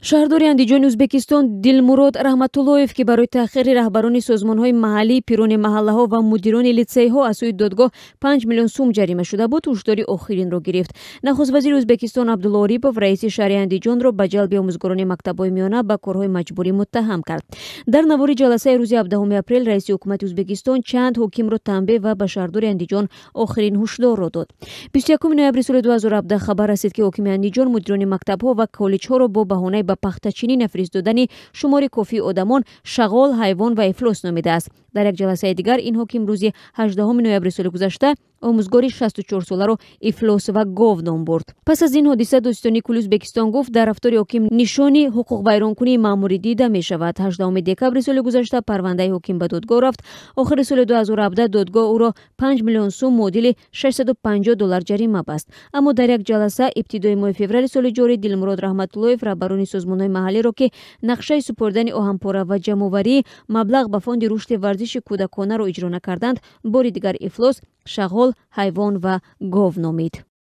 Шаҳрдори Андиҷони Ӯзбекистон Дилмурод Раҳматуллоев, ки барои таъхири раҳбарони созмонҳои маҳаллӣ, пирони маҳаллаҳо ва мудирони литсейҳо аз сӯи додгоҳ 5 миллион сум ҷарима шуда буд, ҳушдори охиринро гирифт. Нахуст вазири Ӯзбекистон Абдулло Орипов раиси шаҳри Андиҷонро ба ҷалби омӯзгорони мактабҳои миёна ба корҳои маҷбурӣ муттаҳам кард. Дар навори ҷаласаи рӯзи 17 апрел раиси ҳукумати Ӯзбекистон чанд ҳокимро танбеҳ ва ба шаҳрдори Андиҷон охирин ҳушдорро дод. 21 ноябри соли 2017 хабар расид, ки ҳокими Андиҷон мудирони мактабҳо ва коллеҷҳоро бо баҳонаи ба пахтачинӣ нафиристодани шумори кофии одамон шағол, ҳайвон ва ифлос номидааст. Дар як ҷаласаи дигар ин ҳоким рӯзи 18 ноябри соли гузашта омӯзгори 64-соларо ифлос ва гов ном бурд. Пас аз ин ҳодиса додситонии кулли Ӯзбекистон гуфт, дар рафтори ҳоким нишони ҳуқуқвайронкунии маъмурӣ дида мешавад. 18 декабри соли гузашта парвандаи ҳоким ба додгоҳ рафт. Охири соли 2017 додгоҳ ӯро 5 миллион сум, муодили 650 доллар, ҷарима баст. Аммо дар як ҷаласа ибтидои моҳи феврали соли ҷорӣ Дилмурод Раҳматуллоев раҳбарони созмонҳои маҳаллиро, ки нақшаи супоридани оҳанпора ва ҷамъоварии маблағ ба фонди рушди варзиши кӯдаконаро иҷро накарданд, бори дигар ифлос, шағол, ҳайвон ва гов номид.